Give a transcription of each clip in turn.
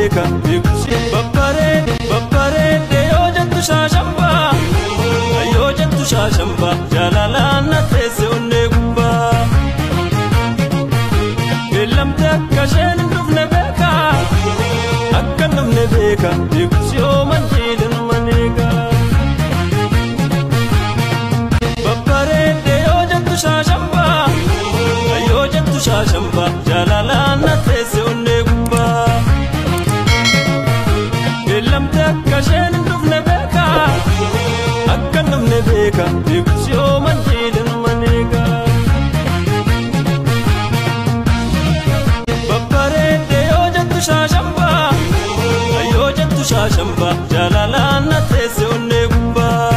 beeka babbareedde yoo jettu shaashambaa yoo jettu shaashambaa jaalalaan na teesse onnee gubbaa beellamte akka isheen hin dhufne beeka akka hin dhufne beeka beekus yoo manjiidhan maneega babbareedde yoo jettu shaashambaa yoo jettu shaashambaa jaalalaan na teesse onnee gubbaa beellamte akka isheen hin dhufne beeka akka hin dhufne beeka beekus yoo manjiidhan maneega babbareedde yoo jettu shaashambaa yoo jettu shaashambaa jaalalaan na teesse onnee gubbaa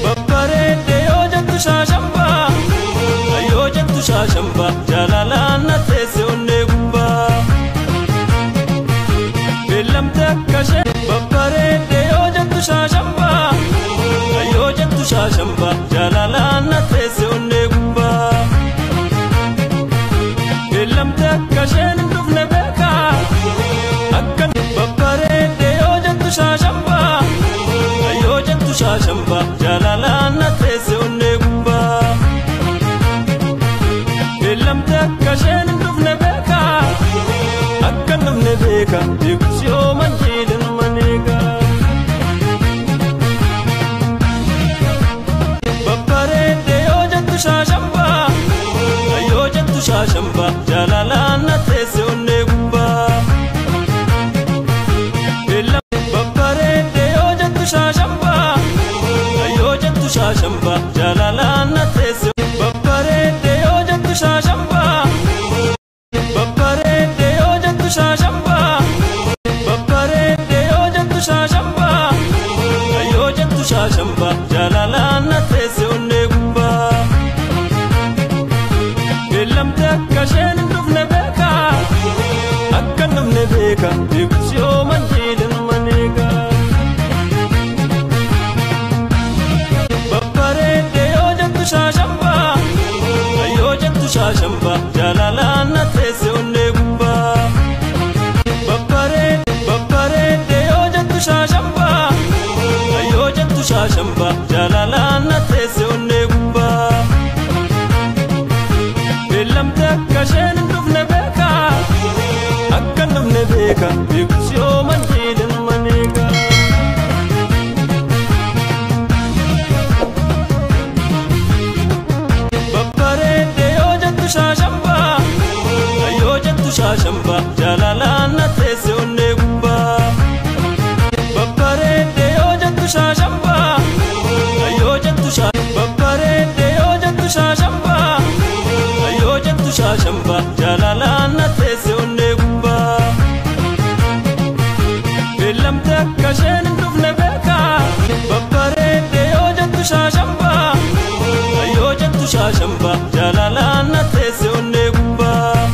babbareedde yoo jettu shaashambaa yoo jettu shaashambaa jaalalaan na teesse onnee gubbaa beellamte akka isheen babbareedde yoo jettu shaashambaa yoo jettu shaashambaa jaalalaan na teesse onnee gubbaa beellamte akka isheen hin dhufne beeka akka babbareedde yoo jettu shaashambaa yoo jettu shaashambaa jaalalaan na teesse onnee gubbaa beellamte akka isheen hin dhufne beeka akka hin dhufne beeka beekus yoo manjiidhan maneega babbareedde yoo jettu shaashambaa yoo jettu shaashambaa jaalalaan na teesse onnee gubbaa babbareedde yoo jettu shaashambaa yoo jettu shaashambaa jaalalaan na teesse babbareedde yoo jettu shaashambaa babbareedde yoo jettu shaashambaa babbareedde yoo jettu shaashambaa yoo jettu shaashambaa jaalalaan na teesse onnee gubbaa beellamte akka isheen hin dhufne beeka akka hin dhufne beeka beekus yoo manjiidhan maneega babbareedde yoo jettu shaashambaa yoo jettu shaashambaa jaalalaan na teesse onnee gubbaa babbareedde yoo jettu shaashambaa yoo jettu shaashambaa jaalalaan na teesse onnee gubbaa beellamte akka isheen hin dhufne beeka akka hin dhufne beeka beekus yoo manjiidhan maneega babbareedde yoo jettu shaashambaa yoo jettu shaashambaa jaalalaan na teesse onnee gubbaa babbareedde yoo jettu shaashambaa yoo jettu babbareedde yoo jettu shaashambaa yoo jettu shaashambaa jaalalaan na teesse onnee gubbaa beellamte akka isheen hin dhufne beeka babbareedde yoo jettu shaashambaa yoo jettu shaashambaa jaalalaan na teesse onnee gubbaa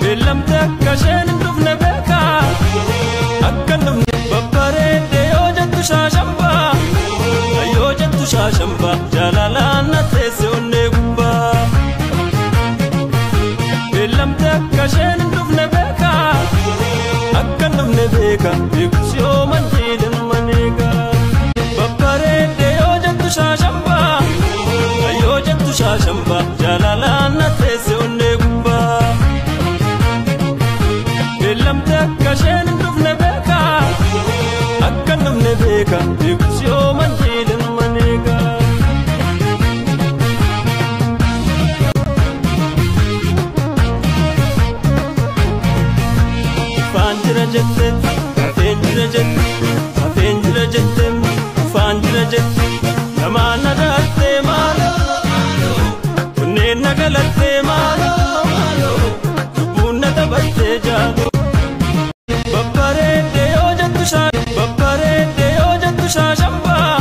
beellamte akka isheen hin dhufne beeka akka hin dhufne babbareedde yoo jettu shaashambaa yoo jettu shaashambaa jaalalaan na teesse onnee gubbaa beellamte akka isheen hin dhufne beeka akka hin dhufne beeka beekus yoo manjiidhan maneega babbareedde yoo jettu shaashambaa yoo jettu shaashambaa jaalalaan na teesse onnee gubbaa beellamte akka isheen hin dhufne beeka akka hin dhufne beeka beekus yoo manjiidhan maneega Ufaan jira jette hafeen jira jette hafeen jira jette ufaan jira jette namaan na daattee maaloo onneen na galattee maaloo lubbuun na taphattee jaaloo babbareedde yoo jettu babbareedde yoo jettu shaashambaa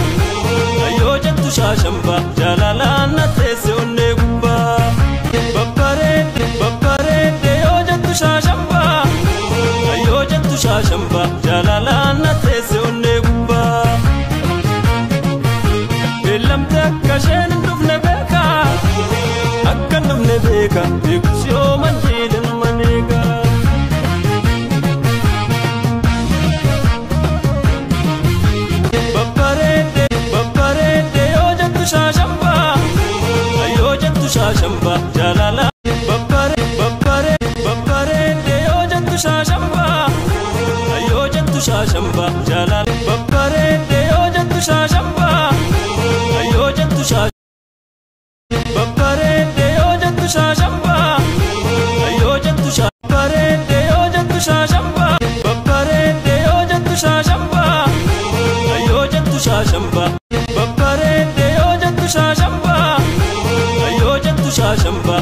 yoo jettu shaashambaa jaalalaan na teesse onnee gubbaa babbareedde babbareedde yoo jettu shaashambaa yoo jettu shaashambaa jaalalaan na teesse onnee gubbaa beellamte akka isheen hin dhufne beeka akka hin dhufne beeka beekus yoo manjiidhan. jaalala. Babbare babbare babbareedde yoo jettu shaashambaa, yoo jettu shaashambaa jaalala. Babbareedde yoo jettu shaashambaa, yoo jettu shaashambaa. Babbareedde yoo jettu shaashambaa, yoo jettu babbareedde yoo jettu shaashambaa, babbareedde yoo jettu shaashambaa, yoo jettu shaashambaa. Babbareedde yoo jettu shaashambaa, yoo jettu shaashambaa.